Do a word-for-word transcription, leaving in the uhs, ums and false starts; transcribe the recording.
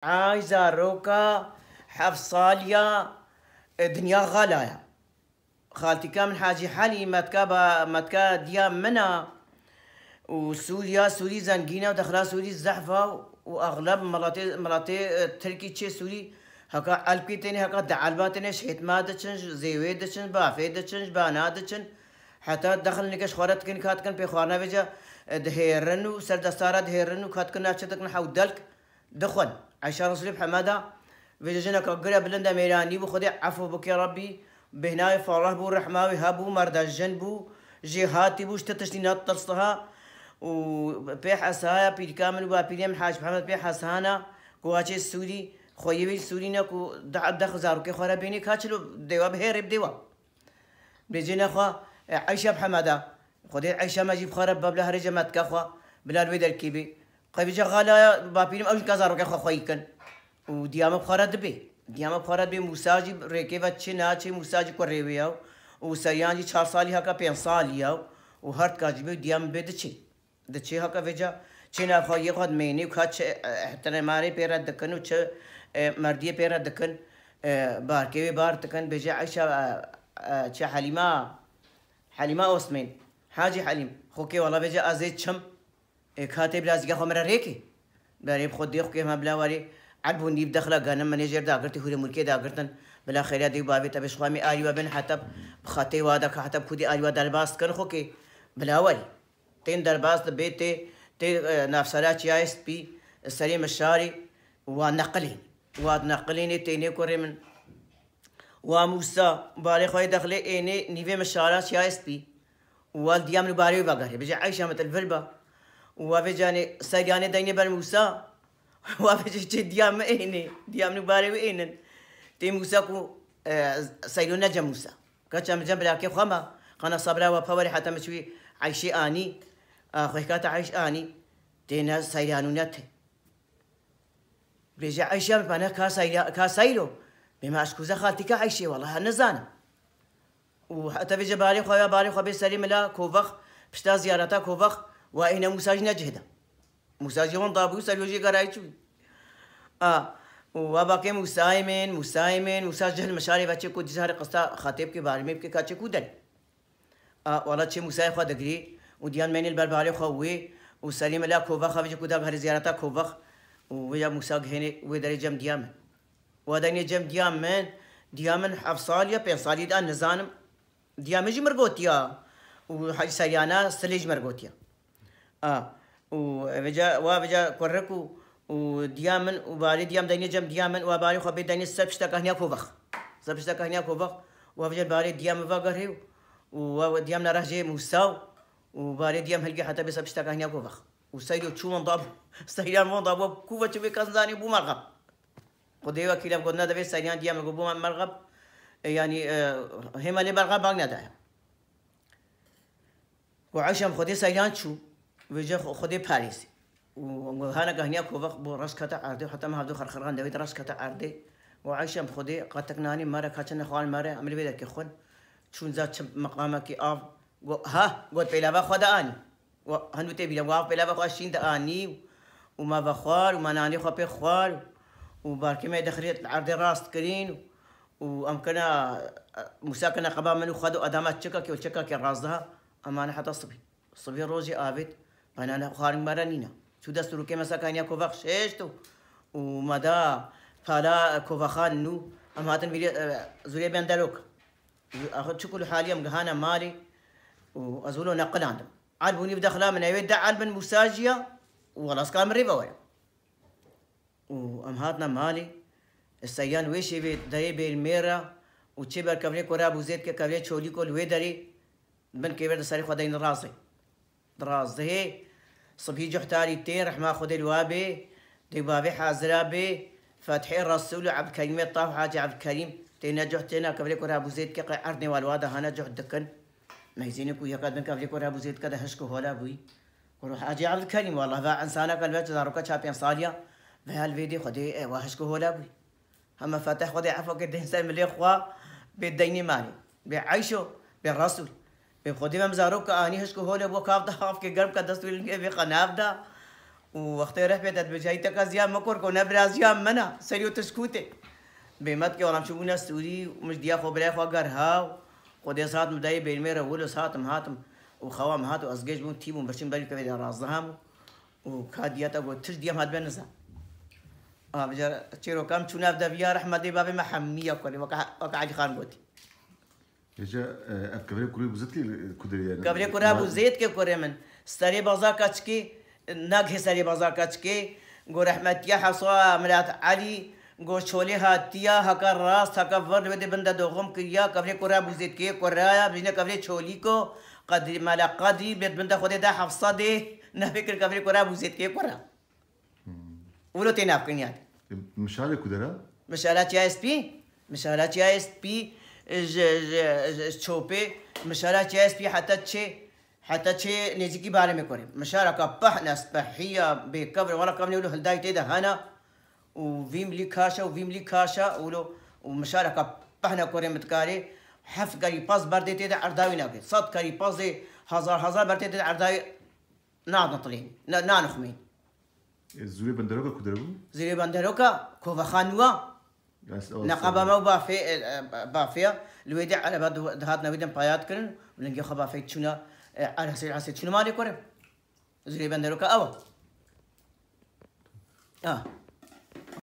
Ay zaroka heft saliya, e, dinya xalaya. Xaltîka min Hacî Helî, metka ba-, metka diya min a û Sûriya, Sûrî zengîn e û dexla Sûrî zehf a û exleb miletê, miletê, e, Tirkî çê Sûrî heka elpkî têne, heka di elba têne, ji hêtma diçin, ji zêwê diçin, ji bafê diçin, ji bana diçin. Heta dexil nike ji xwe re dikin, ka dikin pê xwarina vêca, e, dihêrin û ser destara dihêrin û ka dikin naçe dikin hew delk. Dixwin. Eyşa Resûlê bi Hemeda, vêca jineka gire bilind e mêranî bû, Xwedê efû bike Rebbî, bêhnayê fereh bû, rehma wî hebû, merda jin bû, jêhatî bû, ji ti tiştî netirsiha. Û pê hesaya pîrka min û bapîrê min Hacî Mihemed pê hesana ku waçê Sûrî, xweyê wî Sûrî ne ku de-, deh zarokê xwe re bênê, ka çilo dêwa bihêrê bi dêwa. Bêjê nexwe, e, Eyşa bi Hemeda. Xwedê Eyşa me jî bi xwe re bibe, bila herê cemetka xwe, bila li wê derkê bê. Qey vêca xalaya bapîrim ew jî ka zarokê xwe xweyî kin. Û diya me bi xwe re dibê. Diya me bi xwe re dibê, Mûsa jî rêkê ve çi naçê, Mûsa jî kurê wê ya. Û Seryan jî çar salî heka pênc salî ya. Û her tika jî bê diya min bê diçê. Diçê haka vêca çê navxwe yê xwe dimênî û ka çi, e, ihtiremarê pê re dikin û çi, e, merdiyê pê re dikin, e, barkê wê bar dikin, bêje Eyşa, e, e, çi Helîma, Helîma Osmên, Hacî Helîm, xwekê wela bêje ez ê çim, e, ka tê bila zîka xwe min re rêkê. Berê bi xwe dê xwekê hema bila warê, elb û nîv dexla ganim min ê jêr dagirtî hûrê mûrkê dagirtin, bila xêra dê û bavê te bê ji xwe em ê alî we bin heta bi xetê wa de ka heta bi kûdî alî we derbas dikin xwekê, bila warî. Tên derbas dibê tê, tê, e, navsera Çiyayê Spî, serê mişarî, wa neqilîn. Wa neqilînê tênê kurê min. Wa Mûsa, barê xwe yê dexlê ênê nîvê mişara Çiyayê Spî. Wa li diya min û barê wê vegerê. Bêje Eyşa min til vir ba. Wa vê canê Seryanê deynê ber Mûsa. Wa vê çê diya min ênê. Diya min û barê wê ênin. Tê Mûsa ku, e, Seylo nece Mûsa. Ka çem cem bilakê xwe me, qana sabra we pewerê heta min çûyî Eyşê anî, a, xwe hikata Eyş anî, têne seyran û ne tê. Bêje Eyşa min bana ka seyra-, ka seyro. Bê me ez kuza xaltîka Eyşê, wela her nizanim. Û heta vêce barê xwe ya, barê xwe bê serê mila Kovax, pişta ziyareta Kovax, wa êne Mûsa jî necihda. Mûsa jî wenda bû, Seryo jî gerayî çû. A, û wa bakê Mûsayê min, Mûsayê min, Mûsa jih li mişarê ve çê ku dîsa herê qista xetê bike, barimê bike, ka çê ku derê. A, wela çê Mûsayê xwe digirî û diyan menê li ber barê xwe wê û serê mila Kovaxa vêce ku da herê ziyareta Kovax û wê ya Mûsa gihênê wê derê cem diya min. Wa deynê cem diya min, diya min heft sal ya pênc salî da nizanim. Diya min jî mir gotiya. Û Hacî Seryana Silê jî mir gotiya. A, û vêca, wa vêca kurik û, û diya min û barê diya min deynê cem diya min, wa barê xwe bê deynê ser pişta kahniya Kovax. Ser pişta kahniya Kovax, wa vêca barê diya min va gerê û, û wa diya min rehcê Mûsa û, û barê diya min hilgê heta bê ser pişta kahniya Kovax. Û Seyro çû wenda bû. Seyran wenda bû, ku ve çi bê kes zanî bû merxeb. Xwedê wekîl ev gotina devê Seryan diya min got bû merxeb. E, yanî, e, hêma lê merxeb bang nedaye. Got Eyşa min Xwedê Seyran çû, vêce Xwe-, Xwedê parêzê. Û hana gahniya Kovax bû reş kete erdê, heta me hevdu xerxerxan devê de reş kete erdê. Got Eyşa min Xwedê qatek nanî mere, ka çi nexwan mere, em li vê derkê xwin. Çûn za çi meqamekî av. Got, ha, got pêlava xwe de anî. Wa, hindû tê bîne, wa pêlava xwe şîn de anî û me vexwar û me nanê xwe pê xwar û barkê me dixirê erdê rast kirîn û em kena, Mûsa kena qeba min û xwe do edama çikakê û çikakê razdiha, em mane heta sibî. Sibî rojê avêt, penane xwarin me re nîne. Çû dest û rûkê me sekaniya Kovax şêşt û, û me da pala Kovaxan nû, em hatin vîrê, e, zûrê bên derok. Axir çi ku li halî em gihane malê û ez wilo neqilandim. Elb û nîv dexla min ewê de elbin Mûsa jî ya û wela ez karim rê ve werim. Û em hatine malê. Seyran wê şêvê derê bêl mêr e û çê ber kevirê kora bûzê dike, kevirê çolîko li wê derê bin kêvir di serê xwe deyne razê. Di razê. Sibhî cuhtarî tê, rehma Xwedê li wa bê, dê bavê hazira bê, Fethê Resûl û Evdkerîmê Taf Hacî Evdkerîm têne cuh têne kevirê kora bûzê dike, qey erdnê wa li wa de hane cuh dikin. Meyzînê ku yeka din kevirê kora bûzê dike de hişk û hola bûyî. Kuro Hacî Evdkerîm, wela va insaneka li ve zaroka çar pênc saliya, veya li vê dê Xwedê, e, wa hişk û hola bûyî. Hema Feteh Xwedê efo kir, dên ser milê xwe bê deynê malê. Bê Eyşo, bê Resûl. Bê Xwedê ve zarok ke anî hişk û holê bo kav da, avkê germ ke dest wê lingê vê xwe nav da. Û wextê rehbê te dibêje, "Hî te ka ziya me kor ko, ne bira ziya min a, serî û tişkûtê." Bêmet ke olam çûbûne Sûrî, û min ji diya xwe birayê xwe gerha û xwedê saet min dayê bêrmê re wilo saetim hatim û xewa min hat û ez gêj bûm, tî bûm, birçim berî kevê de razdeham û, û ka diya te got, "Tişt diya me dibe niza." A, vêca çêroka min çûne ev deviya rehmetê bavê me hemiya kurê, weke, weke Elî Xan gotî. Hêja, e, ev kevirê kurê Bûzêtkê li ku derê ye? Kevirê kura Bûzêtkê kurê min. Serê baza kaçikê, nagihê serê baza kaçikê, go rehmetiya Hewsa Milat Elî, go çolê hatiya, heke rast, heke vir, wê dê bin de doxum kiriya, kevirê kura Bûzêtkê kuraya, bijne kevirê çolîko, Qedrî, Mela Qedrî, bê bin de xwedê de Hewsa dê, nefê kir kevirê kura Bûzêtkê kura. Wilo tê navkirin yani. E, mişarê ku dera? Mişara Çiyayê Spî, mişara Çiyayê Spî, e, ji, ji, ji, ji çopê, mişara Çiyayê Spî heta çê, heta çê nêzîkî barê me kurê. Mişaraka pehne spehiya bê kevir, wala kevnê wilo hildayî tê de hena û vîm lî kaşa û vîm lî kaşa wilo û mişaraka pehne kurê mitkarê heft kerî pas berdê tê de erdawî nake. Sed kerî pasê hazar hazar berdê tê de erdawî Nadin tilîn, na-, nanixmîn. E, Zûrê Benderoka ku dere bû? Zûrê Benderoka, Kovexa Nû a. Neqaba me û bafê, e, e, bafê ya. Li wê de ereba di-, dihatine wê de payat kirin. Û lingê xwe bafê çûna, e, Erhesê, Erhesê çûna malê kurim. Zûrê Benderoka ew a. Ah.